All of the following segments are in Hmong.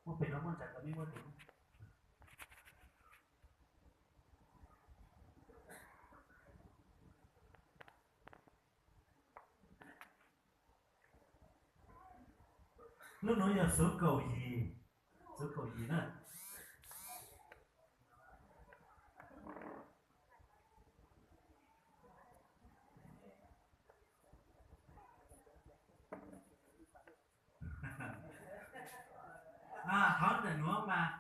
Muab pem no muab ntsaws kom nej muab tim. Lub nuav yog xuv kaum yim, xuv kaum yim na. Hov ntawm nuav mas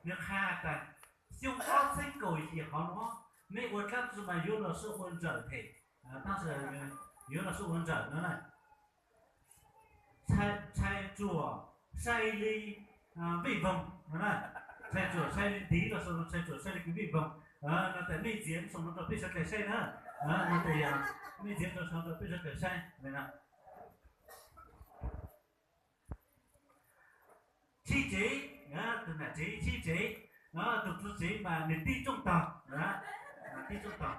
nws qha tas xyoo ob txheeb kaum yim hov nuav, mej ua dlaab tsi mas yuav los sib ua nrawm them, tab sis yuav los sib ua nrawm no na. Txhais tsuam sai li vij voog no na, txhais tsuam sai li ntiv los sis txhais tsuam sai li kws vij voog no tas mej ntxiv xoom no rau peb sawv daws saib na, no tas yog mej ntxiv xoom no rau peb sawv daws saib na. Tshib tsev, tus nam tsev tshib tsev, tus txiv tsev mas nws tib tsooj tog, tib tsooj tog.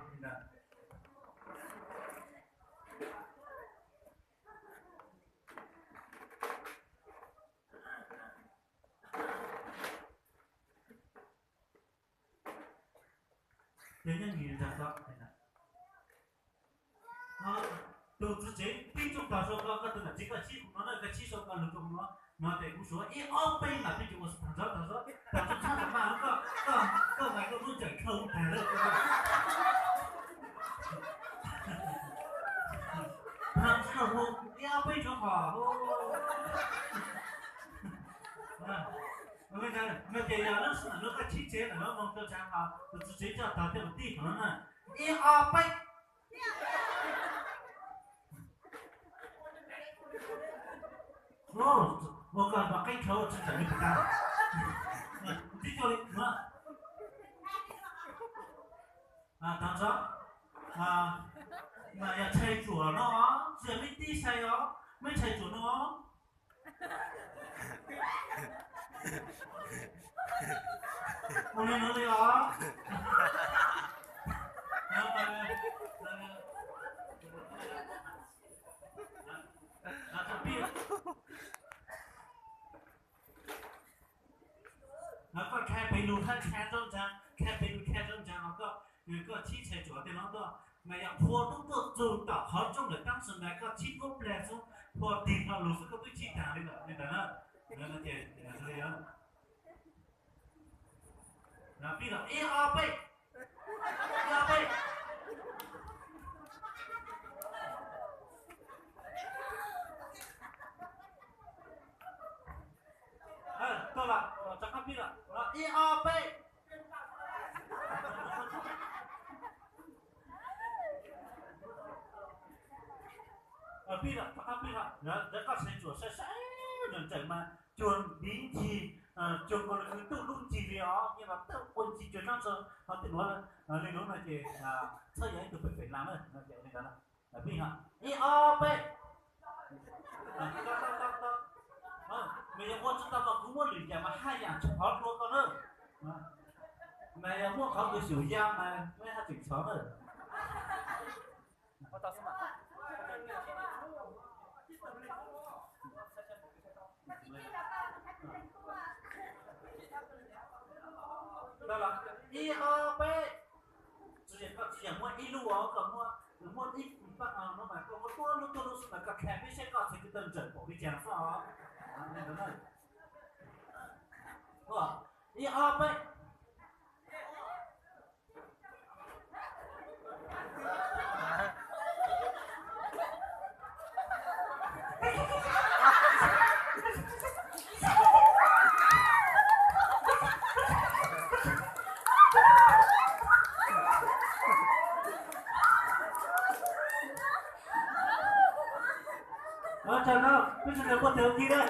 Tus txiv tsev tib tsooj tog sau koj, koj tus nam tsev koj tshib hauv no na, koj tshib sau koj lug rau hauv no, no tes kuv suav ib ob peb mam pib ua tag nrho tag nrho tag nrho tshab tag mas koj, koj mas koj lub tseem dhau tag lawm. Tag nrho ib ob peb nrho hos. No ces yog lub sij hawm no koj tshib tsev ntawm no moog rau tsaav hos tus txiv tsev coj tog coj mus tib hauv no na. Ib ob peb. Ua koj mas qeeb khau tsis tawm li puas tau. Tib cuag li no. Tag nrho. Mas yog tshais tsuam no, tsis yog meb tib sai os, meb tshais tsuam no. Ua li no li os. Koj kha pem lug kha, kha rau ntsaa, kha pem lug kha rau ntsaa os koj. Koj tshib tshais tsuam tej no tuaj mas yog qhua tub tuaj txug tom qhov rooj lawm tab sis mas koj tshib kuab plag xwb, qhua tig hlo lug xwb koj twb tshib taag li lawm li ntawd na. Pib los ib ob peb, ib ob peb. Tuaj los, rov qab pib los, ib ob peb. Pib los, rov qab pib los, ntawd koj tshais tsuam saib saib nrawm nrawm mas cuag ntiv ncig, cuag nkaus li ntuj dub ncig li os, nyias los tawm ua ncig cuag tsob ntoo hov tej nuav. Li nuav no ces txhob yog ib tug pem pem las na, li ntawd. Pib, ib ob peb. Mas yog muaj tsis tau mas kuv muab lwm yam mas haj yam tshov dlua koj na. Mas yog muaj qhov kws xyum ya mas meb haj tseem tshov na. Ib ob peb. Tsis yog koj tsis yog muaj ib lub os, koj muaj, muaj ib pab no mas koj muab tuab lub tuab lub xwb mas koj kha peb saib koj txhais ko taw nrawm npaum li cas xwb os. Ib ob peb. Ua tsaug ntau, peb sawv daws muaj tes ua ke na.